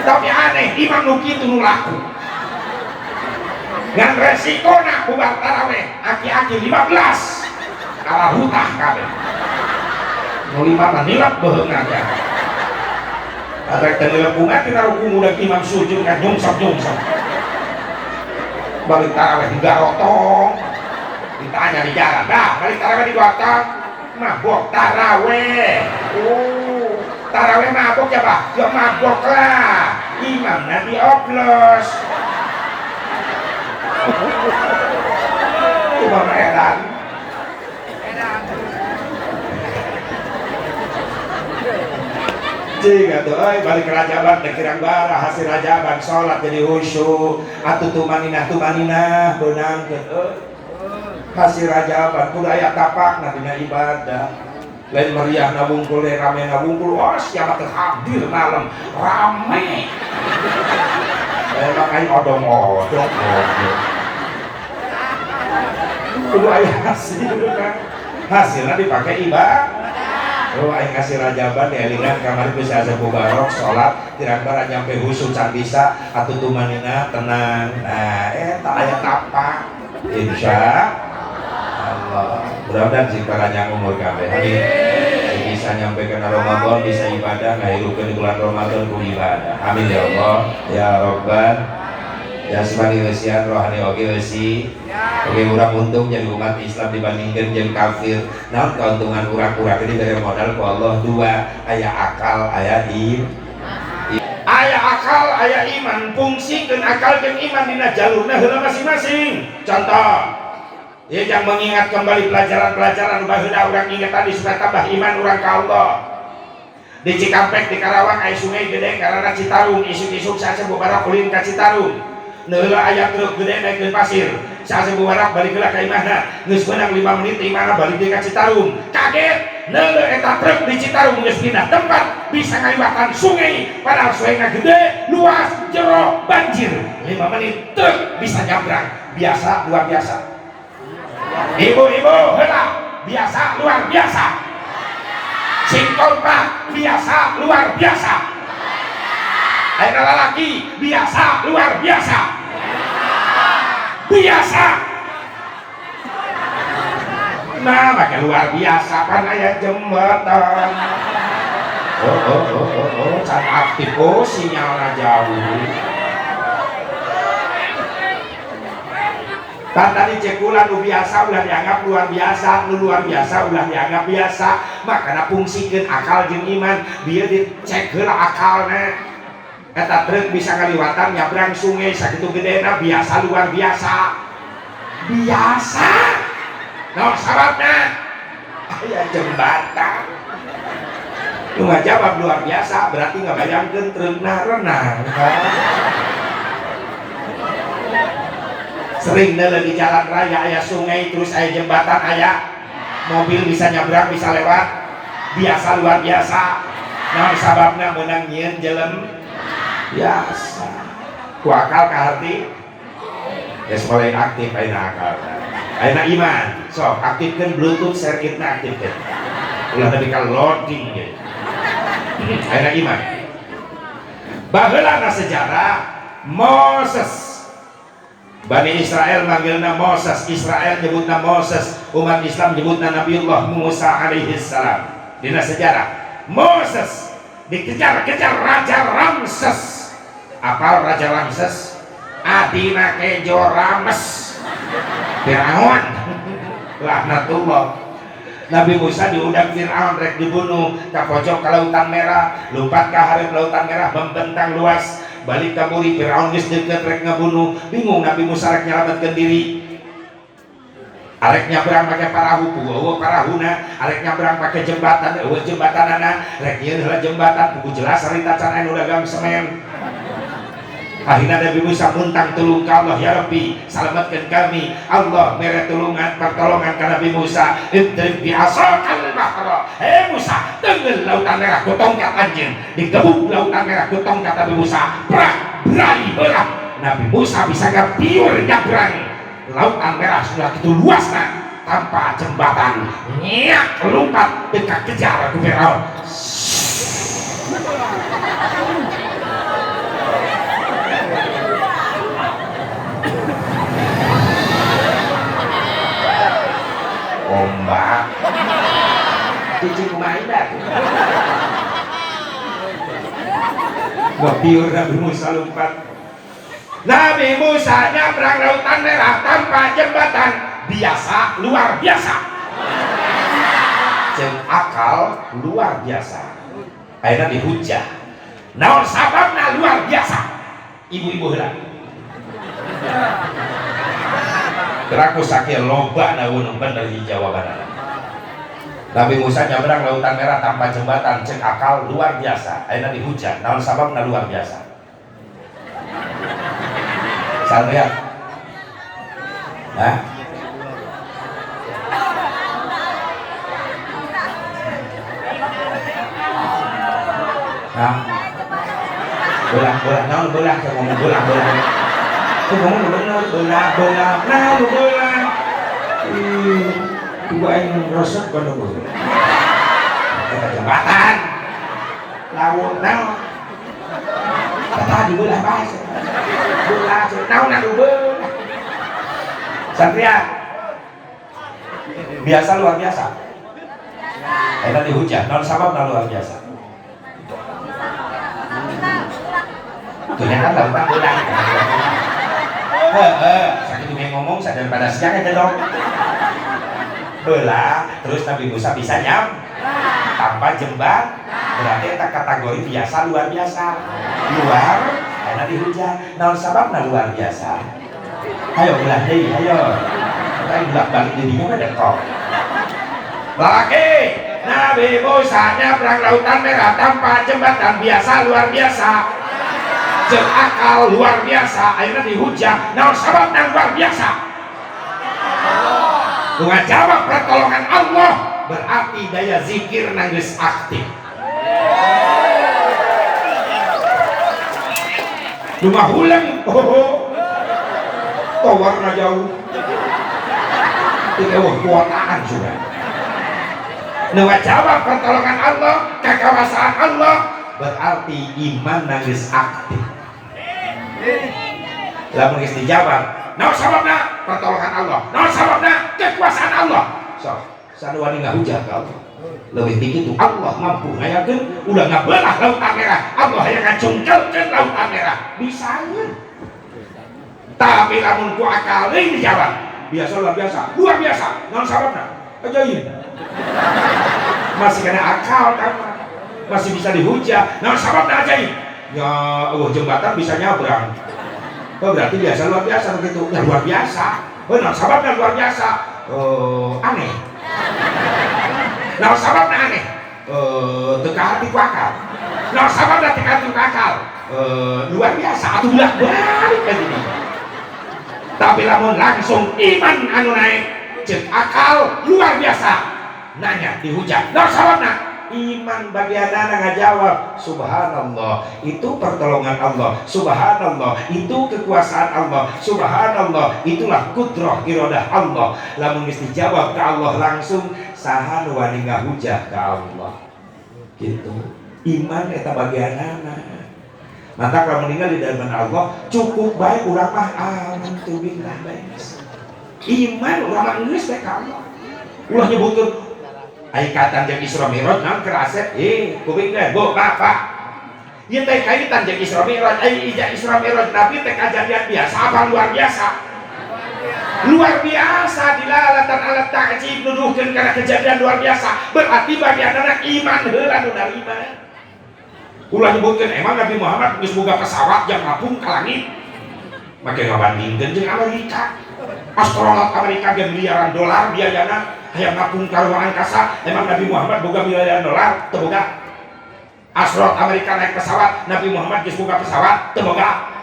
[SPEAKER 3] Tapi aneh, imam nu kitu nu laku. Ngan resikona bubar taraweh aki-aki 15 kalah hutah kabeh. Nu lima mah nilap beuheungna teh. Arek teh nilap bunga tina ruku udah imam sujud kan nyungsep-nyungsep. Balik taraweh digarotong, ditanya di jalan, dah balik taraweh digotong, mabok taraweh. Oh, taraweh mabok ya pak? Ya mabok lah, imam nanti oplos. Imam edan. Cing atuh euy balik rajaban teh kirang bara hasil rajaban salat jadi khusyuk atuh tumaninah tumaninah beunang teh euy hasil rajaban kudu aya tapakna dina ibadah lain meriahna wungkul ramena wungkul oh siapa teh hadir malam rame emang aing odong-odong kudu aya hasilna hasilna dipake ibadah. Oh, aing kasih rajaban dielingan kamari bisa asa mubarok salat tirang bara nyampe khusyuk can bisa atuh tumanina tenang. Nah, eta aya tapak. Insya Allah. Mudah-mudahan sing panjang umur kabeh. Amin. Bisa nyampe kana Ramadan, bisa ibadah ngahirupkeun di bulan Ramadan ku ibadah. Amin ya Allah ya Rabbal jasmani eusian rohani oge eusi. Oke, urang untung jadi umat Islam dibandingkan jadi kafir. Naon keuntungan urang-urang ini dari modal ku Allah dua, aya akal, aya iman. Aya akal, aya iman, fungsikeun akal jeung iman dina jalurna heula masing-masing. Contoh, ya yang mengingat kembali pelajaran-pelajaran baheula urang ingat tadi supaya tambah iman urang ka Allah. Di Cikampek di Karawang aya sungai gede karena Citarum, isuk-isuk saja bubarak ulin ka Citarum. Neula aya truk gede naikeun pasir. Saat bubarak balik heula ka imahna. Geus meunang 5 menit imahna balik deui ka Citarum. Kaget, neuleuh eta truk di Citarum geus pindah tempat bisa ngaliwatan sungai padahal sungainya gede, luas, jero, banjir. 5 menit truk bisa nyabrang. Biasa luar biasa. Ibu-ibu heula, biasa luar biasa. Sing kompak biasa luar biasa. Ayeuna lalaki biasa luar biasa. Biasa. Nah, make luar biasa kan aya jembatan. Oh oh oh oh oh, can aktif oh sinyalna jauh. Kan tadi cekulan nu biasa ulah dianggap luar biasa, nu luar biasa ulah dianggap biasa. Makana fungsikeun akal jeung iman, bieu dicek heula akalna. Eta truk bisa ngaliwatan nyabrang sungai sakitu gedena biasa luar biasa. Biasa. Naon sababna? Aya jembatan. Nu ngajawab luar biasa berarti ngabayangkeun trukna renang. Sering neuleuh di jalan raya aya sungai terus aya jembatan aya mobil bisa nyabrang bisa lewat. Biasa luar biasa. Naon sababna meunang nyieun jelem biasa. Ku akal ka hati geus mulai aktif ayeuna akal. Ayeuna iman. Sok aktifkeun bluetooth circuitna aktifkeun. Ulah nepi ka loading ge. Ayeuna iman. Baheula na sejarah Moses. Bani Israel manggilna Moses, Israel nyebutna Moses, umat Islam nyebutna Nabiullah Musa alaihi salam. Dina sejarah Moses dikejar-kejar Raja Ramses. Apal Raja Ramses? Adina kejo Rames. Firaun. Laknatullah. Nabi Musa diundang Fir'aun rek dibunuh ka pojok ka Lautan Merah, lompat ka hareup Lautan Merah membentang luas. Balik ka buri Firaun geus deukeut rek ngabunuh, bingung Nabi Musa rek nyalametkeun diri. Arek nyabrang make parahu, eueuh parahuna, arek nyabrang make jembatan, eueuh jembatanana, rek nyieun heula jembatan, buku jelas harita can aya nu dagang semen. Akhirnya Nabi Musa muntang tulung ka Allah, ya Rabbi, selamatkan kami. Allah mere tulungan, pertolongan ka Nabi Musa. Idrib bi asakal bahra. Hei Musa, tenggel lautan merah ku tongkat anjeun. Digebuk lautan merah ku tongkat Nabi Musa. Prak, berai belah. Nabi Musa bisa ngapiur nyabrang. Lautan merah sudah gitu luasna tanpa jembatan. Nyiak lompat dekat kejar ku Firaun. Ombak cicing kumaha Wabiur Nabi Musa lompat. Nabi Musa nyabrang lautan merah tanpa jembatan, biasa luar biasa. Jeung akal luar biasa. Ayeuna dihujah. Naon sababna luar biasa? Ibu-ibu heula. Geraku sakit loba naun bener di jawabanana. Nabi Musa nyabrang lautan merah tanpa jembatan, cek akal luar biasa. Ayeuna dihujat, naon sababna luar biasa? Salriat. Hah? Hah? Belah-belah naon belah saya ngomong belah-belah. Tuh ngomong bener belah-belah naon belah. Ih, coba aing resep kana belah. Eta jembatan. Laut naon? Kata dibelah bae. Belah naon anu belah. Satria. Biasa luar biasa. Eta dihujat, naon sababna luar biasa? Ternyata lautan belah. Heeh, sakitu meh ngomong daripada siang eta dong. Belah, terus Nabi Musa bisa nyam tanpa jembat, berarti eta kategori biasa luar biasa. Luar, karena dihujat. Naon sababna luar biasa? Ayo belah deui, ayo. Kita belah balik dirinya mah dekok. Laki, Nabi Musa nyabrang lautan merah tanpa jembatan, biasa luar biasa. Jeung akal luar biasa, akhirnya dihujat. Naon sababna luar biasa? Nu ngajawab pertolongan Allah berarti daya zikir geus aktif. Nu ngahuleng, oh, towarna jauh. Teu eueuh kuotaan sudah. Nu ngajawab pertolongan Allah, kekuasaan Allah berarti iman geus aktif. Lamun geus dijawab, naon sababna? Pertolongan Allah. Naon sababna? Kekuasaan Allah. Sok, sanuani ngahujat ka Allah. Leuwih ti kitu Allah mampu ngayakeun ulah ngabelah lautan merah. Allah hayang ngacungkelkeun lautan merah. Bisaeun. Tapi lamun ku akal deui dijawab, biasa luar biasa. Luar biasa. Naon sababna? Ajaib. Masih kena akal kan? Masih bisa dihujat. Naon sababna ajaib? Ya, oh, jembatan bisa nyabrang. Oh, berarti biasa luar biasa begitu. Ya luar biasa. Oh, nah sababna luar biasa. Oh, aneh. Nah sababna aneh. Teu kahati ku akal. Nah sababna teu kahati ku akal. Luar biasa atuh belah balik ka dinya. Tapi lamun langsung iman anu naik, ceuk akal luar biasa. Nanya dihujat. Nah sababna iman bagianana ngajawab, subhanallah itu pertolongan Allah, subhanallah itu kekuasaan Allah, subhanallah itulah kudrah iradah Allah. Lamun geus dijawab ka Allah langsung, saha nu wani ngahujah ka Allah. Gitu. Iman eta bagianana. Maka kalau meninggal di dalam Allah cukup baik urang mah alhamdulillah baik. Iman urang mah geus bae ka Allah. Ulah nyebutkeun ai kaitan jeung Isra Mi'raj naon keur asep kuping teh Bu Bapak ieu teh kaitan jeung Isra Mi'raj ai Isra Mi'raj Nabi teh kajadian biasa apa luar biasa? Luar biasa dilalatan alat ta'jib nuduhkeun kana kejadian luar biasa berarti bagianana iman heula nu narima. Ulah nyebutkeun emang Nabi Muhammad geus boga pesawat jang ngapung ka langit. Make ngabandingkeun jeung Amerika. Astronot Amerika ge miliaran dolar biayana hayang ngapung ka ruang angkasa, emang Nabi Muhammad boga miliaran dolar? Teu boga. Astronot Amerika naik pesawat, Nabi Muhammad geus boga pesawat? Teu boga.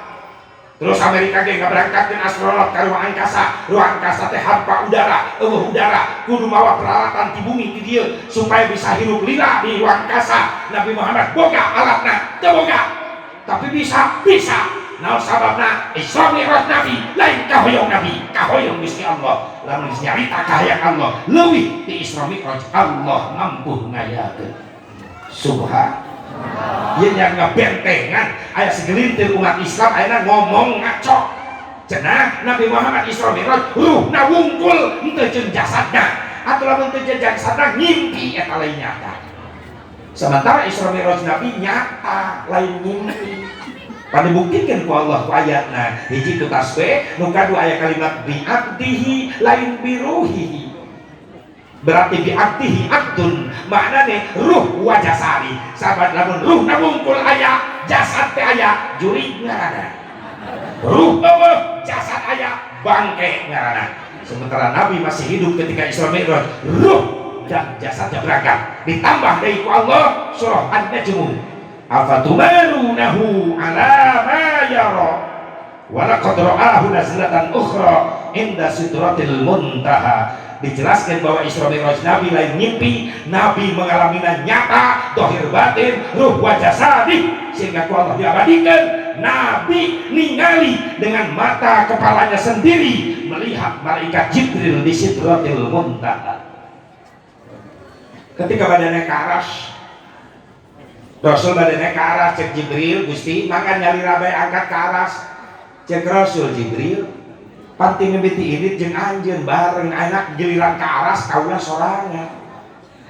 [SPEAKER 3] Terus Amerika ge ngaberangkatkeun astronot ka ruang angkasa. Ruang angkasa teh hampa udara, eueuh udara, kudu mawa peralatan ti bumi ti dieu supaya bisa hirup lila di ruang angkasa. Nabi Muhammad boga alatna? Teu boga. Tapi bisa, bisa. Naon sababna? Isra Mi'raj Nabi lain kahoyong Nabi, kahoyong Gusti Allah. Lamun geus nyarita kahayang Allah, leuwih ti Isra Mi'raj Allah mampu ngayakeun. Subhan. Ieu nya ngabentengan aya segelintir umat Islam ayeuna ngomong ngaco. Cenah Nabi Muhammad Isra Mi'raj ruhna wungkul henteu jeung jasadna. Atuh lamun teu jeung jasadna ngimpi eta lain nyata. Sementara Isra Mi'raj Nabi nyata lain ngimpi. Pada dibuktikan ku Allah ku ayatna hiji ku tasbih nu kadua aya kalimat bi abdihi lain biruhihi. Berarti bi abdihi abdun maknane ruh wa jasadi. Sahabat lamun ruh na wungkul aya jasad teh aya jurig ngaranna. Ruh eueuh jasad aya bangke ngaranna. Sementara Nabi masih hidup ketika Isra Mi'raj, ruh dan jasadnya berangkat. Ditambah deui ku Allah surah An-Najm. Afatumarunahu ala ma yara wa laqad ra'ahu nazlatan ukhra inda sidratil muntaha. Dijelaskan bahwa Isra Mi'raj Nabi lain mimpi, Nabi mengalaminya nyata, dohir batin, ruh wa jasadi, sehingga ku Allah diabadikan. Nabi ningali dengan mata kepalanya sendiri melihat malaikat Jibril di Sidratil Muntaha. Ketika badannya ke aras, Rasul badannya ke aras, cek Jibril, Gusti, maka nyalira bae angkat ke aras. Cek Rasul Jibril, panting ngebiti ini jeung anjeun bareng anak giliran ke aras kaula sorangan.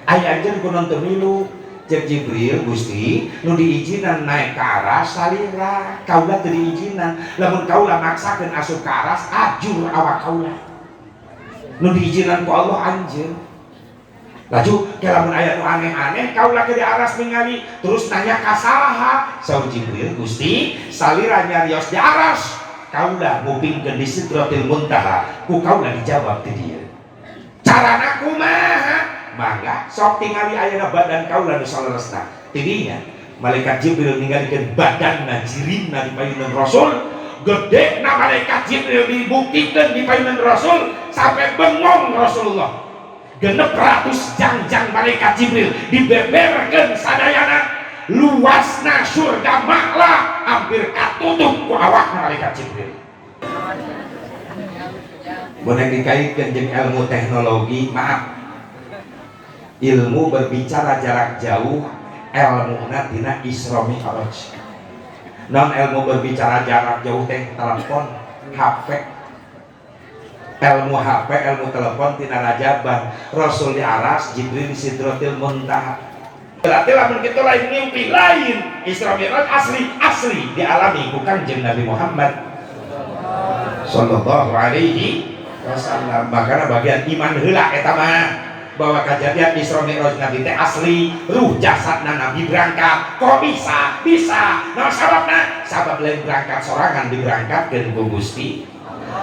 [SPEAKER 3] Aya anjeun kunaon teu milu. Cek Jibril, Gusti, nu diizinan naik ke aras salira, kaula teu diizinan. Lamun kaula maksakeun asup ke aras, ajur awak kaula. Nu diizinan ku Allah anjeun. Laju ke lamun aya nu aneh-aneh kaula ke di aras ningali terus nanya ka saha. Saur Jibril, Gusti, salira nyarios di aras. Kaula ngupingkeun di Sidratil Muntaha, ku kaula dijawab ti dieu. Carana kumaha? Mangga sok tingali ayeuna badan kaula nu saleresna. Tidinya malaikat Jibril ningalikeun badanna jirimna di payunan Rasul, gedena malaikat Jibril dibuktikeun di payunan Rasul sampai bengong Rasulullah. 600 jangjang malaikat Jibril dibeberkeun sadayana, luasna surga Ma'la hampir katutup ku awakna malaikat Jibril. Mun dikaitkeun jeung ilmu teknologi, maaf, ilmu berbicara jarak jauh ilmuna tina Isra Mi'raj. Non ilmu berbicara jarak jauh teh telepon, HP. Ilmu HP, ilmu telepon tina rajaban. Rasul di aras, Jibril di Sidratil Muntaha. Berarti lamun kitu lain mimpi lain. Isra Mi'raj asli, asli dialami ku Kanjeng Nabi Muhammad sallallahu alaihi wasallam. Makana bagian iman heula eta mah bahwa kejadian Isra Mi'raj Nabi teh asli, ruh jasadna Nabi berangkat. Kok bisa? Bisa. Nah sababna? Sabab lain berangkat sorangan diberangkatkeun ku Gusti.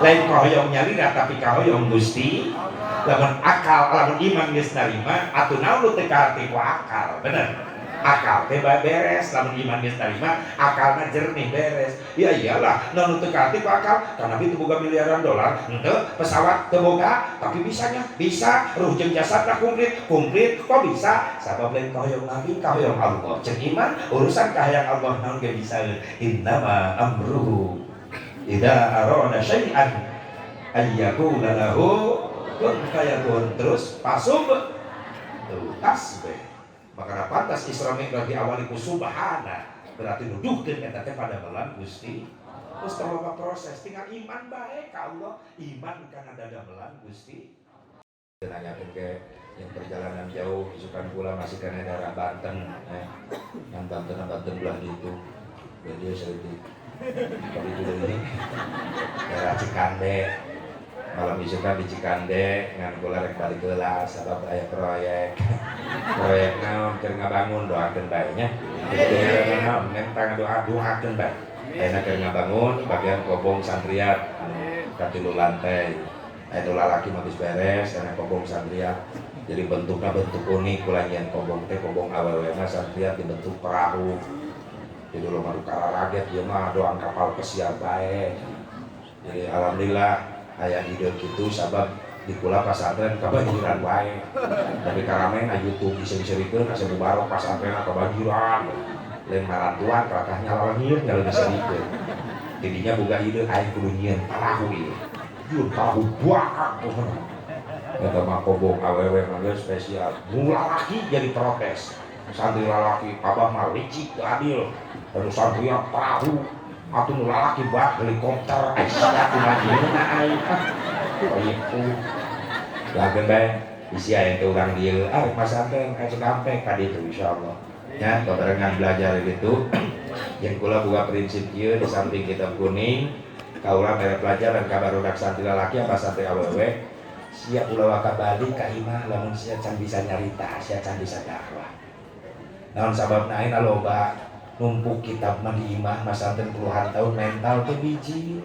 [SPEAKER 3] Lain kahoyong nyalira tapi kahoyong Gusti. Lamun akal, lamun iman geus narima atuh naon nu teu kaharti ku akal, bener. Akal teh beres, lamun iman geus narima akalna jernih beres. Ya iyalah, naon nu teu kaharti ku akal, karena Nabi teu boga miliaran dolar, henteu, pesawat teu boga, tapi bisanya bisa, ruh jeung jasadna komplit, komplit, kok bisa? Sabab lain kahoyong Nabi, kahoyong Allah. Ceuk iman, urusan kahayang Allah naon ge bisa. Innama amruhu idza arada syai'an ayyakuna lahu kun fayakun. Terus pasub tuh tasbih. Maka pantas Isra Mi'raj diawali ku subhana, berarti nuduhkeun eta teh pada melan Gusti. Terus terlalu proses, tinggal iman bae ka Allah, iman kana dadamelan Gusti. Nanyakeun ke yang perjalanan jauh, isukan pula masih kana daerah Banten, yang Banten Banten belah ditu. Jadi saya itu. Kalau itu dari daerah Cikande. Malam isukan di Cikande ngan kula rek balik heula sabab aya proyek. Proyek naon keur ngabangun doakeun bae nya. Kitu ngaranna naon nentang doa doakeun bae. Ayeuna keur ngabangun bagian kobong santriat anu katilu lantai. Aya nu lalaki mah geus beres karena kobong santriat. Jadi bentuknya bentuk unik kula nyian kobong teh kobong awewe mah santriat dibentuk perahu. Jadi dulu mah kararaget ieu mah doang kapal pesiar bae. Jadi alhamdulillah aya ide kitu sabab di kula pasantren kabanjiran wae. Tapi karame na YouTube bisa-biserikeun asa mubarok pasantren kabanjiran. Lain marantuan kalakah nyalaleungir nyaleuserikeun. Tidinya boga ide aing kudu nyieun parahu ieu. Nyieun parahu bakak pokona. Eta mah kobong awewe mah geus spesial. Nu lalaki jadi protes. Santri lalaki abah mah licik teu adil. Anu santrian parahu atuh nu lalaki bak helikopter ai sia kumaha jeung aing ah. Proyekku. Doakeun bae isi aya teh urang dieu ah rek masantren ka Cikampek ka ditu insyaallah. Nya babarengan belajar gitu. Jeung kula boga prinsip ieu di samping kitab kuning kaula mere pelajaran ka barudak santri lalaki apa santri awewe sia ulah waka balik ka imah lamun sia can bisa nyarita sia can bisa dakwah. Naon sababna ayeuna loba numpuk kitab mah di imah masantren puluhan tahun mental teh bijil.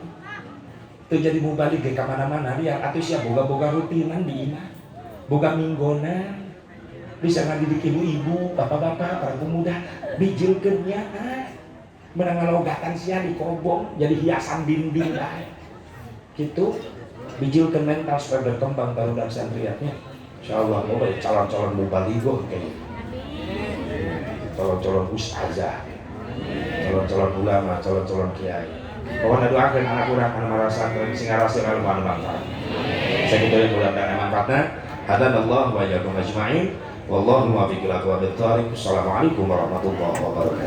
[SPEAKER 3] Teu jadi mubalik ge ka mana-mana dia atuh sia boga-boga rutinan di imah. Boga minggonan. Bisa ngadidik ibu-ibu, bapak-bapak, para pemuda bijilkeun nya. Menang ngalogatan sia di kobong jadi hiasan dinding bae. Gitu. Bijilkeun mental supaya berkembang barudak santriatnya. Insyaallah loba calon-calon mubalighah kayaknya. Calon-calon ustazah, calon-calon ulama, calon-calon kiai. Pokoknya doakan anak urang anu marasantren sing ngaraseun anu manfaat. Sakitu mudah-mudahan manfaatna. Hadanallahu wa iyyakum ajmain. Wallahu muwaffiq ila aqwamit thariq. Assalamualaikum warahmatullahi wabarakatuh.